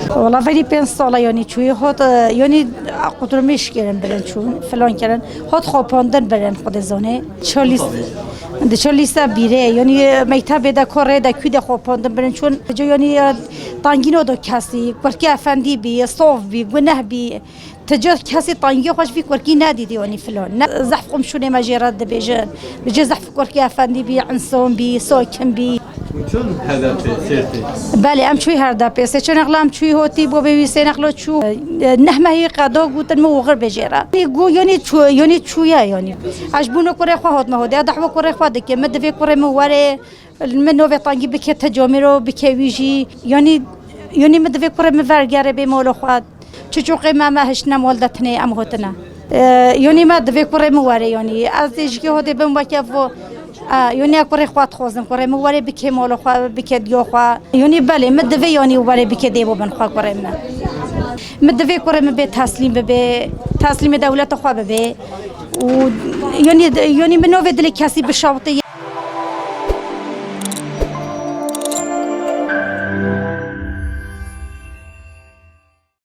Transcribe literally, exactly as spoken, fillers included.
Wala verî pênc sala yanî çûyî hot, e, yanî qutrumîş kirin birin çûn, filan kirin. Hot xapandin birin xwedê zanê. Ço lîst-, di ço lîsta bîrê, yanî mektebê de, korê de, kû de xapandin birin çûn. Ca yanî, e, tangîno do kesî, kurkê efendî bî, sof bî, guneh bî. Ti ca kesî tangiyê xwe ji vî kurkî nedîtî, yanî filan. Ne zehf qumşûnê me jê re dibêjin. Bi cê zehf kurkê efendî bî, insan bî, sakin bî. Çûn H D P, Sêrtê? Belê, em çûyî H D P. Sê ço nexla em çûyî hotî, bo bê wî sê nexlo çû. E, neh mehî qeda gotin min oxir bê jê re. Yanî gu, yanî çû, yanî çûye yanî. Ez ji bûno kurê xwe hatime hotê. Ez dehwa kurê xwe dikim. Min divê kurê min were. Min novê tangî bike te camêro, bike wî jî. Yanî, yanî min divê kurê min vergere bê mala xwe. Çiçoqê me, me hiştine mal de tinê em hotine. E, yanî me divê kurê min were yanî. Ez dê jikê hodê bim weke vo. E, yanî ez kurê xwe dixwazim. Kurê min were bike mala xwe, bike diya xwe. Yanî belê, min divê yanî were bike dê bo bin xwe kurê min. Min divê kurê min bê teslîm bibe, teslîmê dewleta xwe bibe. Û yanî, yanî min novê dilê kesî bişewitê.